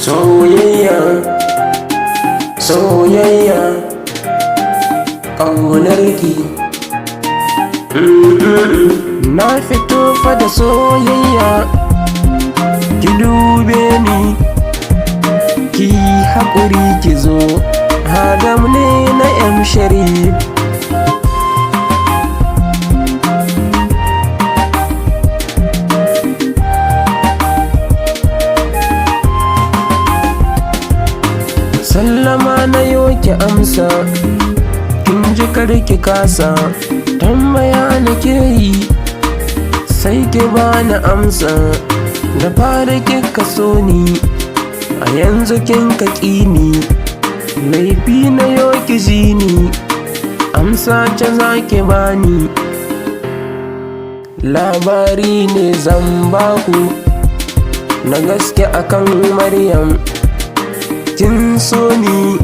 Soyayya, soyayya, ƙaunarki. Na fito fa da soyayya, ki dube ni, ki haƙuri ki zo. Adam ne na M Sharif. Sallama na yo ki amsa, kin ji kar ki kasa. Tambaya nake yi, sai ki bani amsa. Da fari kika so ni, a yanzu kin ka ƙi ni. Laifi na yo ki ji ni, amsa ce za ki bani. Labari ne zan baku na gaske akan Maryam. Kin so ni,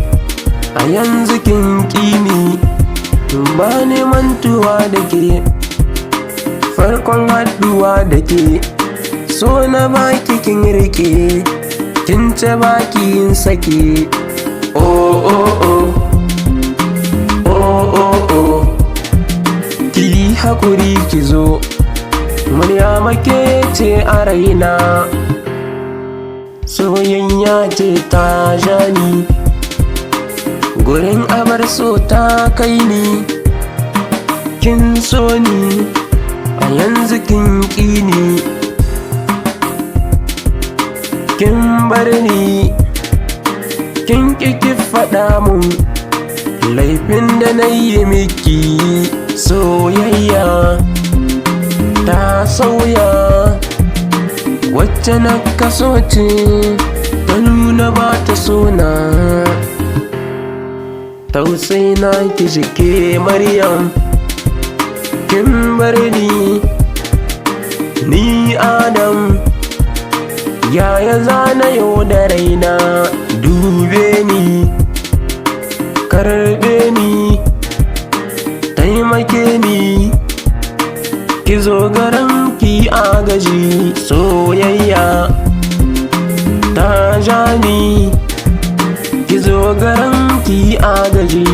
a yanzu kin ƙi ni. Ba ni mantuwa da ke, farkon haɗuwa da ke. So na baki kin rike, kin ce baki yin sake. Oh oh oh, oh oh oh. Ki haƙuri ki zo, Maryama ke ce a raina. Soyayya ce ta ja ni, gurin abar so ta kai ni. Kin so ni, a yanzu kin ƙi ni. Kin bar ni, kin ƙi ki faɗa mun laifin da na yi miki. Soyayya ta sauya, wacce na kaso ce ta nuna ba ta sona. Tausai na ki jike Maryam, kin bar ni, ni Adam. Yaya zana yau da raina? Dube ni, karbe ni, taimake ni, ki zo garin ki agaji. Soyayya ta ja ni, ki zo garin ki agaji.